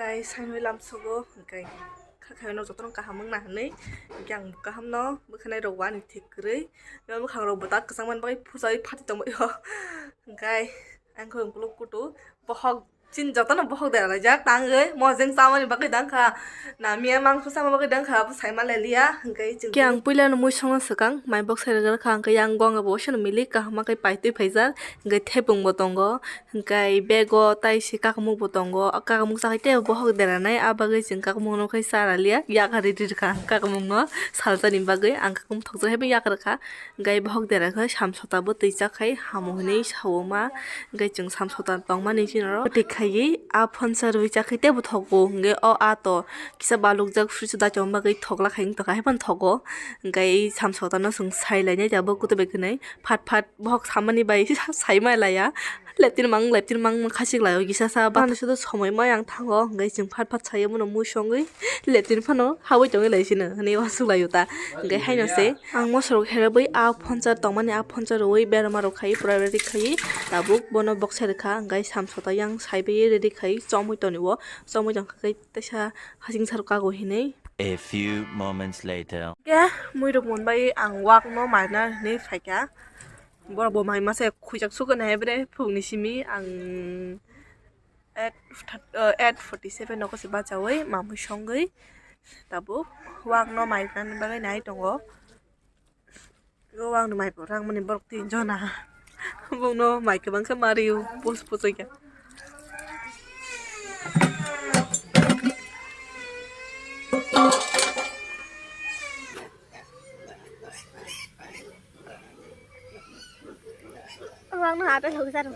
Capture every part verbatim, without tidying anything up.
Guys, saimai lamsogo, hwnkhe kha khaino jotono kaham wngna hinwi, hwnkhe ang bo kahamno bwkhanai rok bo ani thik kwrwi, bwkhang rok bo tak kwchang mani bagwi phuchai phati tongbaio, hwnkhe ang khe ukuluk kutu bohok. Chini jotono bohok dera laijak tangwi mojeng chamani bagwi dangkha. Namiya mangso chamani bagwi dangkha, abo saima leliya, hwnkhe chwng. Khe ang puilano mui songna swkang, mai boksai rwgwlkha, hwnkhe yang gonga bo waisano milik kaham khe paitwi phaijak, hwnkhe thepung bo tongo, hwnkhe bego tai se kakamuk bo tongo, kakamuk chakhai tei bohok dera nai, a bagwi chwng kakamukno khe cha raliya, yakarwi rwkha kakamukno salsani bagwi, ang kakamuk thokjak hai bai yakarwkha. Gai bohok dera khe samsota bo twi chak khai hamo hinwi sao ma. Gai chwng samsota tongmani chini oro twi khaiwi a phonsa rwi chak khai teibo thogo. Hwnkhe o a to kisa balukjak fridge o daitongma bagwi thokla khai wng tongkha, haiphano thogo. Hwnkhe samsota no chwng sai lainai tabuk kutu bai khwnwi phat phat bohok samani bai sai ma laiya. Leptir mang, leptir mang, mang khachik lai o kisa sa. Bani sudu somoi ma yang thango, hwnkhe chwng phat phat sayo bono mui songwi leptir phano habwi tongwi lai sino, hwnwi uansuk lai o ta. Hwnkhe haino se ang mosok herabwi a phonsa tongmani, a phonsa rwui berma rok khai, pura ready khai tabuk bono boksai rwkha, hwnkhe samsota yang saibai ready khai chomwi toni o, chomwi tongkha khe teisa hasing sar kago hinwi. A few moments later. Khe mui rok monbai ang wak no maina hinwi phaikha. Borok bo mai masa khuijak sukha nai bre phungni simi ang eight, uh, eight forty seven o se bachawi mamui songwi tabuk wak no mai nani bagwi nai tongo. O wak no mai rang mani borok tin jona bongno mai kwbang khe mario pus pusoi khe. Ang no hatai thok jaro.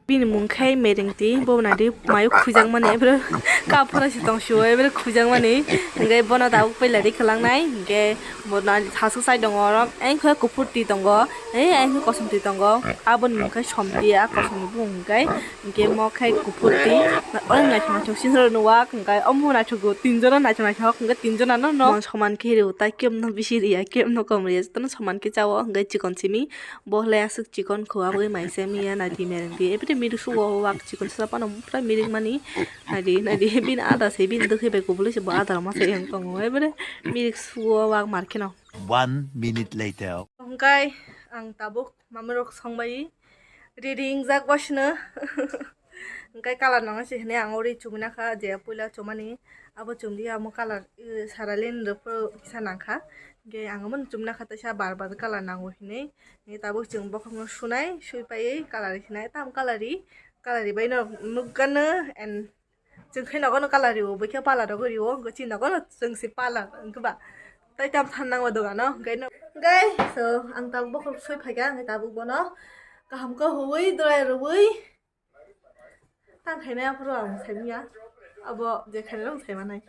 Bini mung khai Merengti, bo nadi mayo khujak mani, ebro kaphura si tong sio, ebro khujak mani, hingke bono tabuk pela ri khalang nai, hingke bo nadi thasu sai tongo oro, engkhe kuphur ti tongo, ei engkhe kosom ti tongo, aboni mung khai Somti, a kosom ni bung hingke. Hingke mo khai kuphur ti, o naithok naithok sini rw nuwak, hingke omo naithok o tinjon o naithok naithok, hingke tinjon ano no soman khe rw, tai kebo no bisi riya, kebo no kom riya, jotono soman khe cha o, hingke chikon simi, bo le aswk chikon kho, aboni mai se miya naidi mereng di, eboni mirik sugo wak chikon sasa phano pura mirik mani, naidi naidi bini ada se bini dwkhe bai kubului se bo ada rw ma se yang tongo, eboni mirik sugo wak mar kheno. One minute later. Hingke ang tabuk mamrok songbai ready wngjak wasino. Hingke colour nangna se hinui ang ori chumui nakha je puila chumani abo chumdi amo colour, eh, saralin rwphuru kisa nangkha. Hingke ang omo chumui nakha teisa bar bar colour nango hinui. Hingke tabuk chwng bokhokno sunai, sui paiwi colour hinai, tamo colour ri, colour ri baino nukgano and Chwng khe nogo no colour rio, bwkhe pala rogwi rio, wngkhe chini nogo no chwng se pala wngkhe ba. Tai tam than nangma dogano, hwnkhe no, hwnkhe so ang tabuk bokhorok soi phaikha, hwnkhe tabuk bono kaham khe huwi, dwrai rwwi tang khainai aphuru ang saimanya, abo je khainai rok sai manai.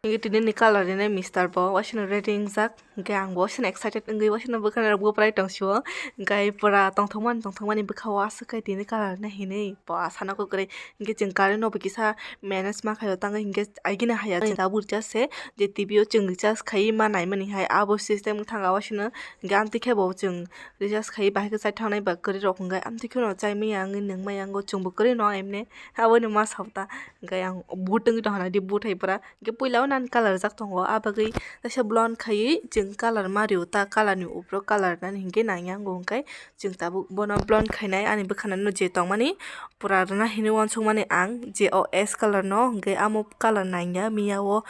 Hingke tini ni colour rinai mister bo wasino ready wngjak, hingke ang bo wasino excited wngwi wasino bwkhani rok bwprai tongsio, hingke pura tongthokmani tongthokmani bwkha o aswk khe tini colour rinai hinui bo asano kwrwi, hingke chwng current no bo kisa manage ma khaio tangwi hingke aigini haya chwng tabuk recharge se je T V o chwng recharge khaiwi ma naimani hai abo system wngthang wasino, hingke amtwi khe bo chwng recharge khaiwi bahai khe chai thangnai ba kwrwi rok hingke amtwi kheno chai maya wngwi nwng maya wngo chwngbo kwrwi no emne aboni ma sabta. Hingke ang but wngwi tongkha naidi but hai pura. Hingke puila o nani colour rijak tongo, ah bagwi kaisa blonde khaiwi chwng colour ma rio, ta colour ni upro colour nani hingke nangya wngo, hingke chwng tabuk bono blonde khainai ani bwkhano je tongmani pura rwna hinui wansukmani ang je o ash colour no, hingke amo colour nangya miya o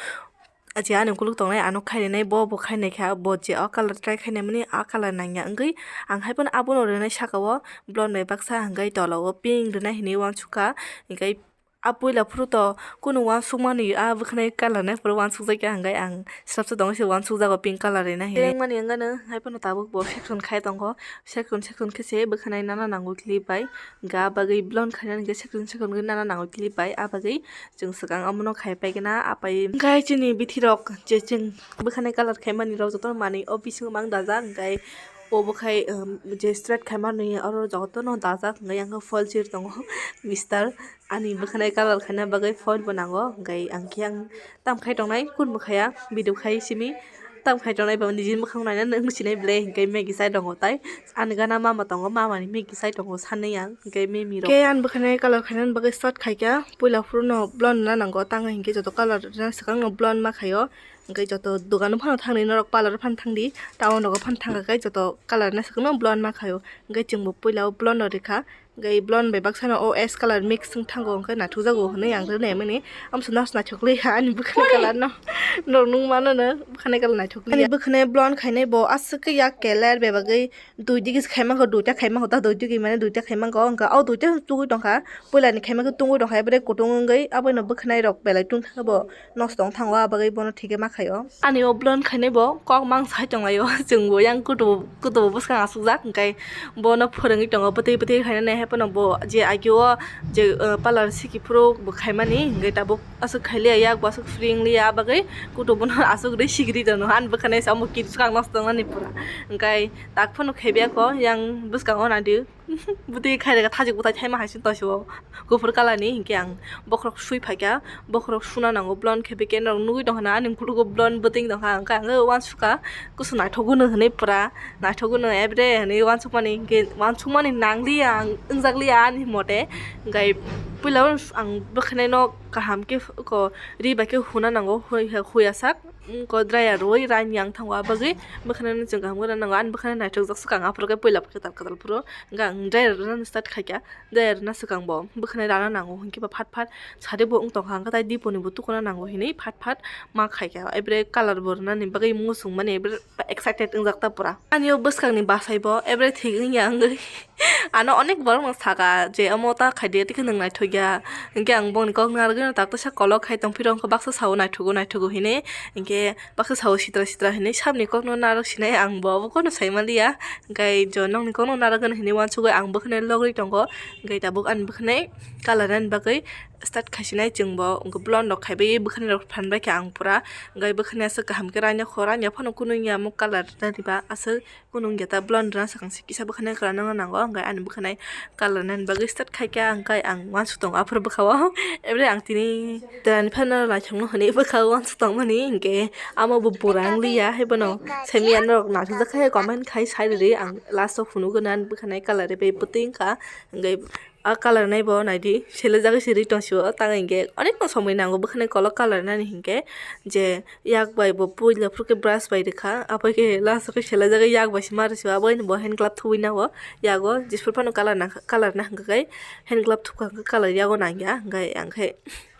je ani ukuluk tongnai ano khairinai bo, bo khainaikha bo je o colour try khainaimani ah colour nangya wngwi ang haiphano abono rwnai saka o blonde bai baksa hingke tola o pink rwna hinui wansukha, hingke Ah puila phuru to kunu wansukmani ah bwkhwnai colour nai phuru wansukjakya hwnkhe ang swrapsa tongwi se wansukjago pink colour rina hinwi. Rengmani wngano haiphano tabuk bo section khai tongo, section section khe se bwkhwnai nana nango clip bai, hwnkhe ah bagwi blonde khainani hwnkhe section section khe nana nango clip bai, ah bagwi chwng swkang omono khai paikhe na ah pai. Hwnkhe chini bithirok je chwng bwkhwnai colour khaimani rok jotono manwi o bisingo mang dajak, hwnkhe Obo khai, um, je straight khaima nui oro jotono dajak, hwnkhe yang khe foil sir tongo, mister. Ani bwkhwnai colour khaina bagwi foil bo nango, hwnkhe ang khe ang tam khai tongnai, kun bwkhaya, video khai simi tam khai tongnai, ba nijini bwkhang naina nwng sinai belai, hwnkhe Maggie chai tongo tai. Ani gana mama tongo, mama ni Maggie chai tongo sanwi ang, hwnkhe mimi rok. Khe ani bwkhwnai colour khainani bagwi start khaikha, puila phuru no blonde rwna nango, tangwi hinkhe joto colour rwna swkang no blonde ma khaio. Hwnkhe joto dogano phano thangdi, norok parlour phano thangdi, town rogo phano thangkha khe joto colour naisingno blonde ma khaio. Hwnkhe chwngbo puila o blonde rw rwkha. Hwnkhe blonde bai baksano o ash colour mix wng thango, hwnkhe naithokjago hwnwi ang rwnaimani. Amswk naso naithok liya ani bwkhani colour no. Norok nukmano no bwkhani colour naithok liya. Ani bwkhani blonde khainai bo aswk khe yak colour bebagwi dui digi se khaimani, duita khaimani, ta dui digi mane duita khaimani, hwnkhe o duita tugwi tongkha. Puilani khaima khe tungwi rok hai, bwrwi kutung wngwi abono bwkhwnai rok belai tungthangkhe bo nosto wng thango, abagwi bono thikhe ma khaio. Ani o blonde khainai bo kok mang sai tonglaio, chwngbo yang kutubo, kutubo bwskang asukjak, hwnkhe bono phwrwngwi tongo bwtwi bwtwi khainani, haiphano bo je agio je, uh, parlour siki phuru bo khaimani, hwnkhe tabuk aswk khailiya, yak bo aswk free wngliya, abagwi kutubono aswk rwi sikiri tono, ani bwkhwnai se omo kiri swkang nosto wngnani pura, hwnkhe tak phano khaibiya kho yang bwskango naidi. Bwtwi khairega thajik bwthai thaima hai se toisio kuphur colour ni, hinkhe ang bokhorok sui phaikha, bokhorok suna nango, blonde khe bikhe norok nugwi tongkha na, ani mukhugo blonde bwtwi tongkha, hwnkhe ang uansukha kusu naithok gwnwi hwnwi pura naithok gwnwi ebre hwnwi uansukmani, hinkhe uansukmani nangliya ang, wngjakliya ani mote, hwnkhe puila ang bwkhwnai no kaham khe ko ri bai khe huna nango, hui, hui asak. Ko dryer rwi raini ang thango, abagwi bwkhwnai no chwng kaham khe rw nango, ani bwkhwnai naithokjak swkang aphuru khe puila kwtal kwtal phuru hwnkhe ang dryer rwna start khaikha, dryer rwna swkang bo bwkhwnai rana nango, hinkhe ba phat phat sari bo wng tongkha, hwnkhe tai diponi bo tukuna nango hinwi phat phat ma khaikha, ebre colour bo rwnani bagwi muchung mani ebre excited wngjak ta pura. Ani o bwskangni bwsai bo ebre thik wngya wngwi. Ano onek borok no saka je omo ta khaidi tei khe nwng naithokya, hinkhe ang bongni kok narwgwino tak tesa kolok khai tongphiro, wngkha baksa sao naithogo naithogo hinwi, hinkhe baksa sao sitra sitra hinwi sabni kokno narwk sinai ang bo obo kono sai manliya, hinkhe jo nokni kokno narwkgwino hinwi uansugwi ang bwkhwnai logwi tongo, hinkhe tabuk ani bwkhwnai colour nani bagwi start khaisinai chwngbo, hinkhe blonde rok khaibai bwkhwnai rok phan baikha ang pura, hinkhe bwkhwnai aswk kaham khe raina kho, raina phano kunu wngya omo colour nani ba aswk. Kunu wngya ta blonde rwna swkang se kisa bwkhwnai colour no nango, hwnkhe ani bwkhwnai colour nani bagwi start khaikha, hwnkhe ang uansuk tongo aphuru bwkhao. Ebre ang tini twrani phano naithokno hwnwi bwkhao uansuk tongmani, hinkhe amo bo pura wng liya, haibono simi ano rok naithokjak khe comment khai sai rwdi, ang last o phunukgwno ani bwkhwnai colour bai bwtwi wngkha, hwnkhe. A colour nai bo naidi, selejagwi se ri tong sio, tang hinkhe onek no somoi nango bwkhwnai kolok colour nani hinkhe, je yak bai bo puila phuru khe brush bai rwkha, aphai khe last o khe selejagwi yak bai se ma rw sio, aboino bo hand glove thubui nango yago, jephuru phano colour nangkha, colour na hwnkhe hand glove thubkha hwnkhe colour yago nangya, hwnkhe ang khe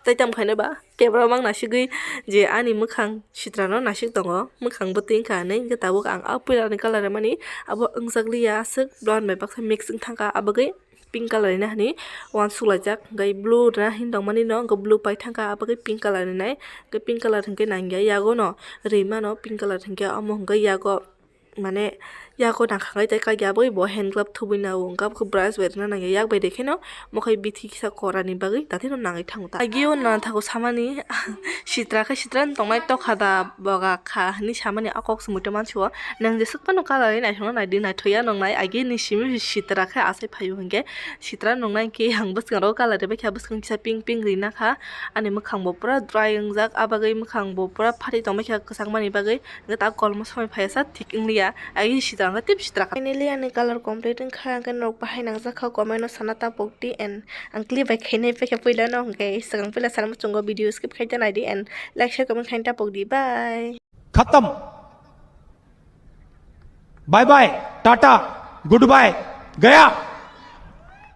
tei tamo khaino ba camera o mang nasigwi je ani mwkhang sitra no nasik tongo, mwkhang bwtwi wngkha hinwi, hinkhe tabuk ang a puila ni colour mani abo wngjak liya, aswk blonde bai baksa mix wng thangkha, abagwi. Pink colour ni hwnwi uansuk laijak, hwnkhe blue rwna hini tongmani no, hwnkhe blue pai thangkha, abagwi pink colour ni nai, hwnkhe pink colour hwnkhe nangya, yago no rwi mano pink colour hwnkhe, omo hwnkhe yago mane yago nangkha khe tei kagya, abagwi bo hand glove thubui nao, hwnkhe abokhe brush bai rwna nangya, yak bai rwkheno mokhai bithi kisa kora ni bagwi dathi no nangwi thango ta. Agio nangthago samani sitra khe sitra wng tongnai tokha da boga kha hwnwi samani a kok se muitu mansio. Nwng jeswk phano colour wi naithokna naidi, naithokya nwngnai, agini simi sitra khe asai phaio hinkhe sitra nwngnai hinkhe ang bwskango colour ribaikha, bwskang kisa pink pink rinakha, ani mwkhang bo pura dry wngjak, abagwi mwkhang bo pura phatwi tongbaikha kwchangmani bagwi, hinkhe ta kolmo somoi phaiya sa thik wngliya, agini sitra wngkha tip sitra kha. Finally ani colour complete wngkha, hinkhe norok bahai nangjakha comment o sana tapokdi and ang clip bai khainai paikha puila no, hinkhe swkang puila sana muchungo video skip khaina naidi and like share comment khaina tapokdi, bye. खत्म। Bye bye, ta-ta, goodbye, गया।